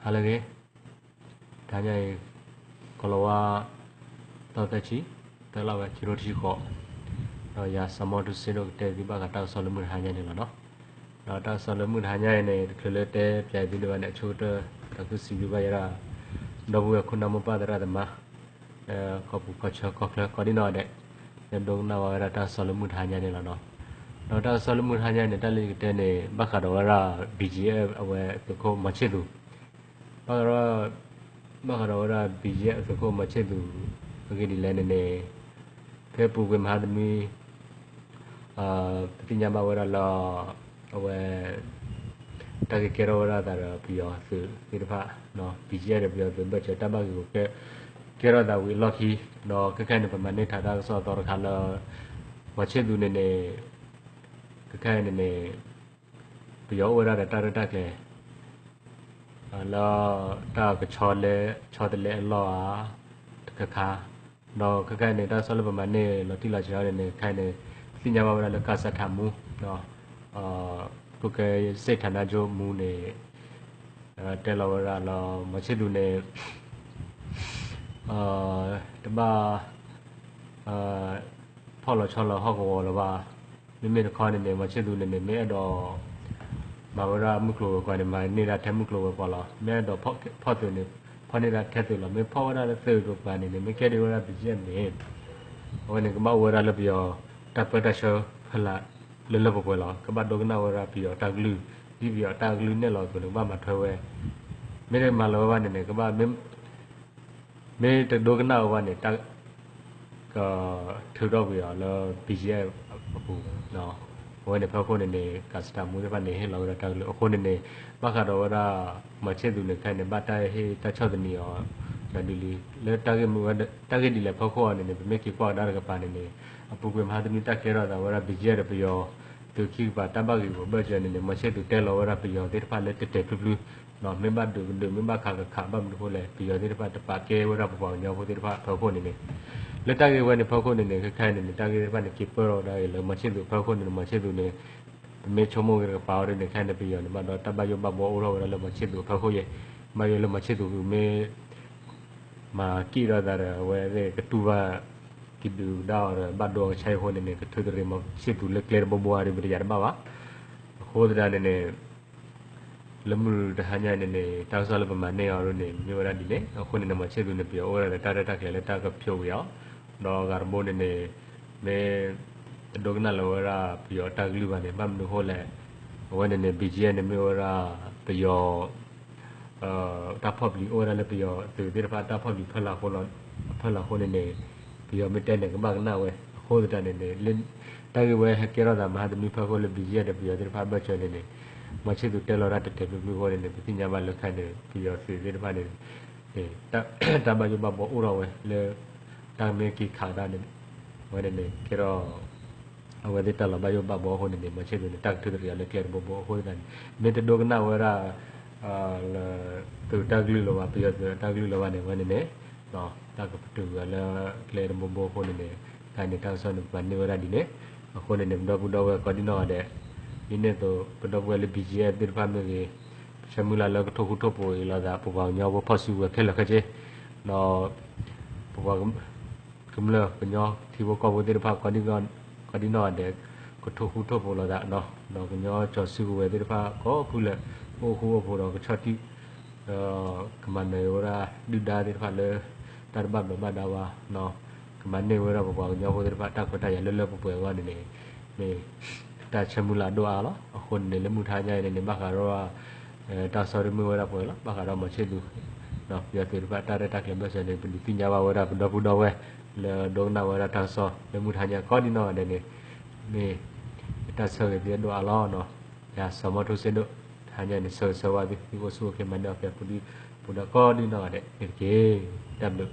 ဟါလၢအဂ့ၤ, တဟါညါအံၤ ကီၤလၤဝါ သီသၢဆံ သၢလါဝဲ ခံကထိတဆံဃိး, ဒီးယၤစီၤမီထူစ့ဒိၣ်ကတဲသုဘၣ်ဃးတၢ်ကစီၣ်လၢမုၢ်တဟါညါန့ၣ်လီၤနီၤ. ဒီးတၢ်ကစီၣ်လၢမုၢ်တဟါညါအံၤန့ၣ် တချုးလၢတဲပၠးသုဒံးဘၣ်န့ၣ် အဆိကတၢၢ် ဒီးသုစံးဘျုးဘၣ်ယဲဒၣ် ဒီပုၢ်ဝဲၢ်ခိၣ်နၢ်မိၢ်ပၢ်သရၣ်သမါ လၢကီၢ်ပူၤကီၢ်ချၢကီၢ်ချၢကိးဒံနီၢ်ဂၤဒဲး လၢဒိကနၣ်ဝဲဒၣ်တၢ်ကစီၣ်လၢမုၢ်တဟါညါန့ၣ်လီၤနီၤ. ဒီးတၢ်ကစီၣ်လၢမုၢ်တဟါညါန့ၣ် တၢ်လၢယကတဲန့ၣ် ဘၣ်ဃးဒီးဝဲဒၣ် BGF အဝဲသုးခိၣ်မီၤဆ့ၣ်သူး, ဘၣ်ဃးဒီး ဘၣ်ဃးဒီးဝဲဒၣ် BGF အသုးခိၣ်မီၤဆ့ၣ်သူး အဂ့ၢ်ဒ်လဲၣ်န့ၣ်န့ၣ် ဖဲပူၤကွံာ်မဟါတနွံ ပသ့ၣ်ညါဘၣ်ဝဲဒၣ်လၢ အဝဲ တၢ်ဂ့ၢ်ကဲထီၣ်ဝဲဒၣ်သးဒီးပယီၤသုးသ့ၣ်တဖၣ်, BGF ဒီးပယီၤသုးဘၢၣ်စၢၤတၢ်ဘၣ်ဂ့ၢ်ဂီၢ်ကဲ ကဲထီၣ်သးဝံၤအလီၢ်ခံ, ဒီးခဲခါအံၤန့ၣ် ပမၤန့ၢ်ထးတၢ်ကစီၣ်အသီတခါလၢ မီၤဆ့ၣ်သူးန့ၣ်န့ၣ် ခဲခါအံၤန့ၣ်န့ၣ် ပယီၤအိၣ်ဝဲဒၣ်ဒီးတၢ်ရဲၣ်တၢ်ကျဲၤ လၢတၢ်ကဆီလဲ ဆီတလဲအလီၢ်ဧါ တခါခါ, ဒီးခဲခါအံၤန့ၣ် တၢ်ကစီၣ်လၢပမၤန့ၢ်လီၤတံၢ်လီၤဆဲးအီၤန့ၣ်န့ၣ် ခဲခါအံၤန့ၣ် ပသ့ၣ်ညါဘၣ်ဝဲဒၣ်လၢ ကးစးထးမူ သုးကဲစ့ၣ်ထးနါကၠိမူန့ၣ် တဲလီၤဝဲဒၣ်လၢ မီၤဆ့ၣ်သူးန့ၣ် တဘၣ် ဖီၣ်လီၤဆီလီၤဟီၣ်ကဝီၤလၢၤဘၣ်. မ့မ့ၢ်တခီန့ၣ်န့ၣ် မီၤဆ့ၣ်သူးန့ၣ်န့ၣ် မ့ၢ်အဲၣ်ဒိး မၤဝဲဒၣ်မုၢ်ကျိၤဝဲၤကွာ်န့ၣ် မၤန့ၢ်ဒၣ်ထဲမုၢ်ကျိၤဝဲၤကွာ်လီၤ. မ့ၢ်အဲၣ်ဒိးဖီၣ်သုးန့ၣ် ဖီၣ်န့ၢ်ဒၣ်ထဲသုးလီၤ. မ့ၢ်ဖီၣ်ဝဲဒၣ်လၢသုးတကပၤန့ၣ်န့ၣ် မ့ၢ်ကဲဒ်ဝဲဒၣ် BGF န့ၣ် အဝဲန့ၣ်ကဘၣ်အိၣ်ဝဲဒၣ်လၢပယီၤ တၢ်ပၢတၢ်ဆှၢဖီလာ် လၢလၢပှဲၤပှဲၤလီၤ. ကဘၣ်ဒိကနၣ်ဝဲဒၣ်ပယီၤတၢ်ကလုၢ် ဒ်ပယီၤတၢ်ကလုၢ်နဲၣ်လီၤအသိးန့ၣ် ကဘၣ်မၤထွဲဝဲ, မ့ၢ်တမၤလၢၤဝဲဘၣ်န့ၣ်န့ၣ် ကဘၣ် မ့ၢ်တဒိကနၣ်ဝဲဘၣ်န့ၣ် တၢ် ကထုးထီၣ်ကွံာ်အီၤလၢ BGF အပူၤ, အဝဲန့ၣ်ဖဲအဃိန့ၣ်န့ၣ် ကးစးထးမူသ့ၣ်တဖၣ်န့ၣ် ဟ့ၣ်လီၤဝဲဒၣ်တၢ်ကလုၢ်အဃိန့ၣ်န့ၣ် ဘၣ်ဃးဒီးဝဲဒၣ် မီၤဆ့ၣ်သူးန့ၣ် ခဲအံၤန့ၣ် ဘၣ်တၢ်ဟ့ၣ်တၢ်ဆီၣ်သနံးအီၤ ဒ်လံ လၢတၢ်ဂ့ၢ်မုၢ်ဝဲ တၢ်ဂ့ၢ်ဒ်လဲၣ်ဖီခိၣ်အီၤန့ၣ်န့ၣ် ပမ့ၢ်က့ၤကွၢ်ကဒါတကပၤန့ၣ်န့ၣ် အပူၤကွံာ်မဟါတနွံတၢ်ကဲထီၣ်သးဝဲဒၣ် BGF ဒီးပယီၤ သုးခံကပၤတၢ်ဘၣ်ဂ့ၢ်ဂီၢ်ဘၢၣ်စၢၤန့ၣ်န့ၣ် မီၤဆ့ၣ်သူးတဲလီၤဝဲဒၣ်ပယီၤသ့ၣ်တဖၣ်လၢတဲာ်တဲာ်ဖျုဖျု မ့ၢ်ဘၣ်ဒုးကဒုး မ့ၢ်ဘၣ်ခးကခး ဘၣ်မနုၤအဃိလဲၣ် ပယီၤသ့ၣ်တဖၣ်တပာ်ကဲဝဲဒၣ်ပပှၤကညီဖိသ့ၣ်တဖၣ်ဖဲအဃိန့ၣ်န့ၣ် လၢတၢ်ဂ့ၢ်ဝဲန့ၣ်ဖဲအဃိန့ၣ်န့ၣ် ခဲခါအံၤန့ၣ်န့ၣ် တၢ်ဂ့ၢ်သ့ၣ်တဖၣ်န့ၣ် က့ၤပၢၢ်ထီၣ်ဝဲဒၣ်အံၤလၢမီၤဆ့ၣ်သူးဖဲအဃိန့ၣ်န့ၣ် မီၤဆ့ၣ်သူးန့ၣ် ပမ့ၢ်ဆိကမိၣ်က့ၤတကပၤအီၤဒ်န့ၣ် ခဲအံၤန့ၣ် ပယီၤန့ၣ် ဘၣ်ဒီးတၢ်ဘၣ်ယိၣ်ဘၣ်ဘှီအိၣ်ထီၣ်ဝဲဒၣ်လၢမီၤဆ့ၣ်သူးဖဲအဃိယဲၢ် ဘၣ်ယိၣ်လၢမီၤဆ့ၣ်သူးမ့ၢ် မၤက့ၣ်ထီၣ်သးဒီး အဝဲသ့ၣ်ကတူၢ်ဘၣ် ကဒုးကဒါအီၤဒီး ဘၣ်ဒိအကဆါအံၤအဃိန့ၣ်န့ၣ် ကထုးတရံးမီၤဆ့ၣ်သူးလၢကျဲတဘိဘိအံၤ ပတယၤတဘၣ်ဘၣ်. အဃိသတးန့ၣ်န့ၣ် လၢမုၢ်တဟါညါအံၤန့ၣ်န့ၣ် တၢ်ကစီၣ်လၢပမၤန့ၢ်အီၤဒ်န့ၣ် မ့ၢ်ဝဲဒၣ်ဒ်န့ၣ် အဃိန့ၣ်န့ၣ် မီၤဆ့ၣ်သူးန့ၣ် ပယီၤအိၣ်ဝဲဒၣ်ဒီးတၢ်ရဲၣ်တၢ်ကျဲၤလၢတၢ်ကဖျိးကွံာ်အီၤ ဒီးအဂၤတဘိန့ၣ်န့ၣ် မ့ၢ်တဒိကနၣ်လၢၤဝဲဒၣ်ပယီၤတၢ်ကလုၢ်ဘၣ်န့ၣ် ဘၣ်မနုၤအဃိလဲၣ် အဝဲန့ၣ်န့ၣ် BGF န့ၣ်မ့ၢ်ဝဲဒၣ်ပယီၤ တၢ်ဖီၣ်ပျံၤအိၣ်ဝဲဒၣ်လၢပယီၤသုးသ့ၣ်တဖၣ်တၢ်ဖီၣ်ပျံၤဖီလာ်အဃိန့ၣ်န့ၣ် ပယီၤမ့ၢ်တဲန့ၣ် ကဘၣ်ကနၣ်ဝဲ အဃိသတးန့ၣ်န့ၣ် တၢ်ဂ့ၢ်ဝဲဟဲကဲထီၣ်သးမဟါတနွံဖဲအဃိလၢ BGF ဒီးပယီၤသ့ၣ်တဖၣ်ဘၢၣ်စၢၤန့ၣ်န့ၣ် မီၤဆ့ၣ်သူးတဲလီၤတၢ်တဲာ်တဲာ်ဖျုဖျုအဃိန့ၣ်န့ၣ် ပသ့ၣ်ညါဘၣ်လၢခဲအံၤန့ၣ် ပယီၤသုးသ့ၣ်တဖၣ်န့ၣ် တၢ်ဘၣ်ယိၣ်ဘၣ်ဘှီအိၣ်ထီၣ်ဝဲလၢ တၢ်မ့ၢ်က့ၤခးတၢ်န့ၣ် အဝဲန့ၣ်န့ၣ် ကဲထီၣ် အဝဲသ့ၣ်တၢ်လီၤဘၣ်ယိၣ်ဘၣ်ဘှီအဃိန့ၣ်န့ၣ် မီၤဆ့ၣ်သူးန့ၣ် တၢ်ကထုးတရံးအီၤလၢကျဲတဘိဘိအဃိသတးန့ၣ် မ့ၢ်တဒိကနၣ်ဝဲဒၣ် လၢ သုးတၢ်ကလုၢ်လၢၤဘၣ် ပယီၤသုးတၢ်ကလုၢ်လၢၤဘၣ်န့ၣ် အဝဲန့ၣ်န့ၣ် တၢ်ကပတုာ်အီၤလၢကျဲတဘိဘိအဃိန့ၣ်န့ၣ် တၢ်န့ၣ်တၢ်ကစီၣ်န့ၣ် ပမၤန့ၢ်ဝဲဒၣ်ဒ်န့ၣ် အဃိန့ၣ်န့ၣ် ပဒီပုၢ်ဒီဝဲၢ်ကိးဒံနီၢ်ဂၤဒဲး ဒ်န့ၣ်အသိး ပဒီပုၢ်ဝဲၢ်လၢ BGF သ့ၣ်တဖၣ်မ့ၢ်ဂ့ၤ ဆၢမုၢ်လၢ်လၢကထိၣ်ဃူထိၣ်ဖိးအံၤလိာ်သး ပပှၤကညီဖိဖီၣ်စုကဝဲၤခဲလၢာ်ခဲဆ့ ဒီး ပပှၤ ကမျၢၢ်ကညီထံဖိကီၢ်ဖိသ့ၣ်တဖၣ် ကိးဒံနီၢ်ဂၤဒဲး ကထိၣ်ဃူထိၣ်ဖိးလိာ်သး ဒီးကညီကၠီၤစုကဝဲၤသ့ၣ်တဖၣ် ကိးဖုလဲၣ် အိၣ်ဃူအိၣ်ဖိးဒီးကဆီၣ်တံၢ် ကမၤနၢၤဝဲဒၣ်ဒုၣ်ဒါသ့ၣ်တဖၣ်လၢ တၢ်တဘၣ်ဘျီးဘၣ်ဒါဘၣ် ကမၤန့ၢ်ဝဲဒၣ်ပပှၤကညီဖိသ့ၣ်တဖၣ် တၢ်ခွဲးတၢ်ယာ်လၢလၢပှဲၤပှဲၤအဂီၢ်န့ၣ်န့ၣ် မ့ၢ် တၢ်ဆၢမုၢ်လၢ်ဒိၣ်အါလီၤ. အဃိန့ၣ်န့ၣ် လၢမုၢ်ထါညါအံၤန့ၣ်န့ၣ် ဘၣ်ဃးဒီး တၢ်ကစီၣ်ဒ်မ့ၢ်ဝဲဒၣ်ပှဲၤလီၤ. ဘၣ်ဃးဒီးမီၤဆ့ၣ်သူး ပယီၤသုးတဖၣ်တၢ်ရဲၣ်တၢ်ကျဲၤဘၢၣ်စၢၤန့ၣ် ပဒုးသ့ၣ်ညါဘၣ်ဝဲဒၣ်ပဒီပုၢ်ဒီဝဲၢ် လၢဒိကနၣ်ဝဲဒၣ်တၢ်ကစီၣ်လၢမုၢ်ထါညါကိးဒံနီၢ်ဂၤဒဲးန့ၣ် မ့ၢ် တၢ်ဆၢဂ့ၤသုဒိၣ်အါလီၤနီၤ. ယၤစီၤမီထိစ့ဒိၣ် တဟါညါန့ၣ် ဆၢဂ့ၤဆၢဝါသု သုအိၣ်ဆူၣ်အိၣ်ချ့မၤန့ၢ်အီၣ်ကဲ ပူၤဒံပူၤဒီးကိးဒံနီၢ်ဂၤဒဲးန့ၣ်တက့ၢ်. တၢ်ဘျုး